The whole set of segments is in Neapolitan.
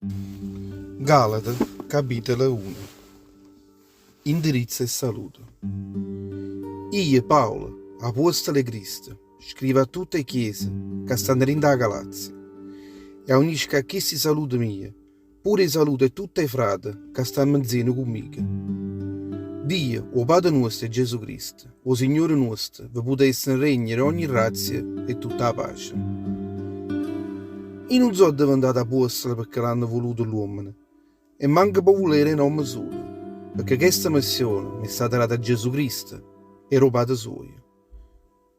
Galate, capitolo 1 Indirizzo e saluto Io, Paolo, apuostolo 'e Cristo, scrivo a tutte 'e chiese ca stanno dint' 'a Galazia, e aunisco a chisti salute mie pure 'e salute 'e tutte 'e frate ca stanno nzieme cu mico. Dio, 'o Pate nuosto e Gesù Cristo, 'o Signore nuosto, ve putesseno regnere ogni razia e tutta 'a pace. I' nun so' addeventato apuostolo pecché l'hanno vuluto ll'uommene, e manco p' 'o vulere 'e n'ommo sulo, pecché chesta missione m'è stata data 'a Gesù Cristo e d' 'o Pate suojo.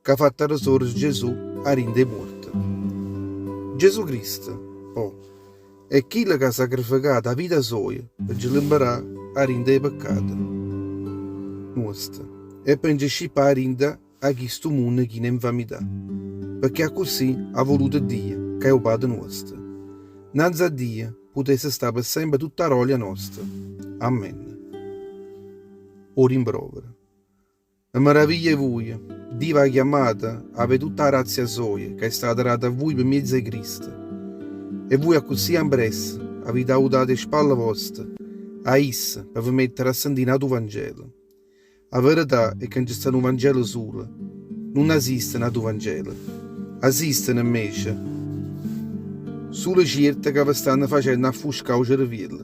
Ch'ha fatto arresorgere Gesù 'a dint' 'e muorte. Gesù Cristo, po', è chillo ch'ha sacrificato 'a vita soja pe nce liberà 'a dint' 'e peccate nuoste e pe nce scippà 'a dint' 'a chistu munno chino 'e nfamità, pecché accussì ha voluto Dio, ca è 'o Pate nuosto. Nnanze a Dio putesse sta pe sempe tutta 'a rolia nosta. Amen. 'O rimprovero. Me meraviglio 'e vuje, Dio v'ha chiammato a avè tutta 'a grazia soja ca è stata data a vuje pe miezo 'e Cristo. E vuje accussì ampressa avite avutato 'e spalle voste a isso pe ve mettere a sentì n'atu Vangelo. A verità è ca nce sta nu Vangelo sulo, nun esiste n'atu Vangelo. Esisteno, 'mmece, sulo cierte ca ve stanno facenno affuscà 'o cerviello,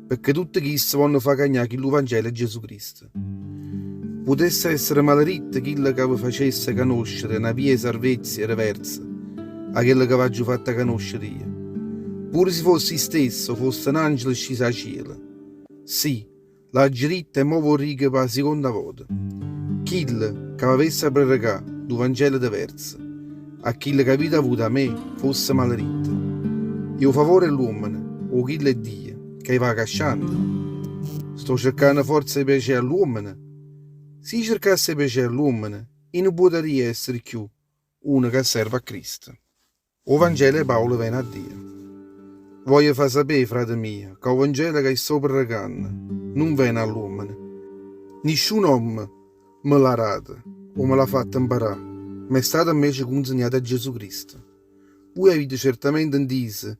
pecché tutte chiste vonno fà cagnà chillu Vangelo 'e Gesù Cristo. Putesse essere maleritto chillo ca ve facesse canoscere na via 'e sarvezza reverza 'a chella ca v'aggio fatta canoscere io, pure si fosse i' stesso o fosse n'angelo sciso 'a cielo. Sì, l'aggio ditto e mo' v'o dico p' 'a siconda vota, chillo ca v'avesse 'a prerecà nu Vangelo diverzo 'a chillo ca avite avuto 'a me fosse maleritto. E 'o favore 'e ll'uommene o chillo 'e Dio ca i' vaco ascianno? Sto cercanno forze 'e piacè a ll'uommene? Si i' cercasse 'e piacè a ll'uommene, i' nun putarria essere cchiù uno ca serve a Cristo. O Vangelo 'e Paolo vene 'a Dio. Voglio fa sapè, frate mio, ca 'o Vangelo ca i' sto prerecanno nun vene 'a ll'uommene. Nisciun ommo me l'ha dato o me l'ha fatto 'mparà, m'è stato 'mmece cunzignato 'a Gesù Cristo. Vuje avite certamente 'ntiso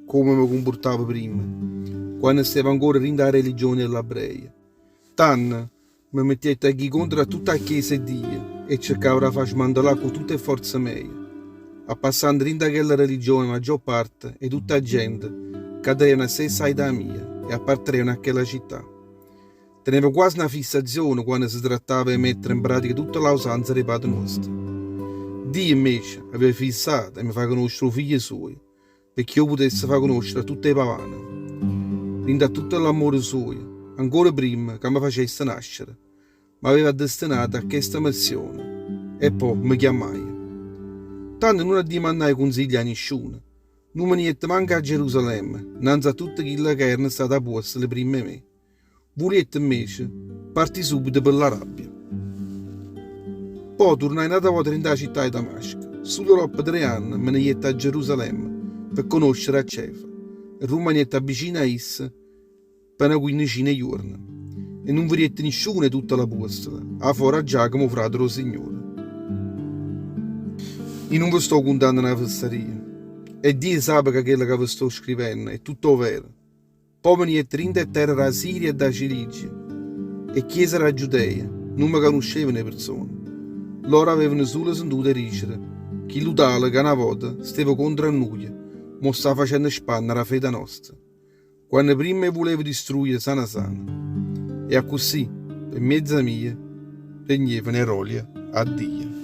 comme me cumpurtavo primma, quanno stevo ancora dint' 'a religione 'e ll'Abreje. Tanno me mettette a ghì contro a tutta 'a Chiesa 'e Dio e cercavo d' 'a fà smantellà cu tutte 'e fforze meje, appassando dint' 'a chella religione 'a maggior parte 'e tutta 'a gente ca teneva 'a stessa aità mia e appartenevano a chella città. Tenevo quase na fissazione quanno se trattava 'e mettere 'npratica tutta l'ausanza d' 'e pate nuoste. Dio invece aveva fissato 'e me fà conoscere 'o figlio suojo, pecché 'o putesse fà conoscere a tutte 'e pavane. Dint' a tutto l'ammore suojo, ancora primma ca me facesse nascere, m'aveva destinato a chesta missione e po' me chiammaje. Tanto nun addimannaje cunziglio a nisciuno, nun me ne jette manco a Gerusalemme, 'nnanze a tutte chille ca erano state apuostole primma 'e me. Vuliette 'mmece partì subito pe l'Arabia. Po' turnaje n'ata vota dint' 'a città 'e Damasco. Sulo doppo tre anne me ne jette a Gerusalemme pe conoscere a Cefa e rummaniette avvicino a isso pe na quinnicina 'e juorne. E nun veriette nisciuno 'e tutte l'apuostole, 'a fora a Giacomo 'o frate d' 'o Signore. I' nun ve sto cuntanno na fessaria e Dio sape ca chello ca ve sto scrivenno è tutto overo. Po' me ne jette dint' 'e terre d' 'a Siria e d' 'a Cilicia. E chiese d' 'a Giudeia nun me canuscevano 'e perzona. Loro avevano sulo sentuto 'e dicere, Chillu tale ca na vota steva contro a nuje, mo sta facenno spannere 'a fede nosta, quanno primma 'e vuleva distrujere sana sana. E accussì, pe mmiez'a mia, regnevano 'e rolie a Dio.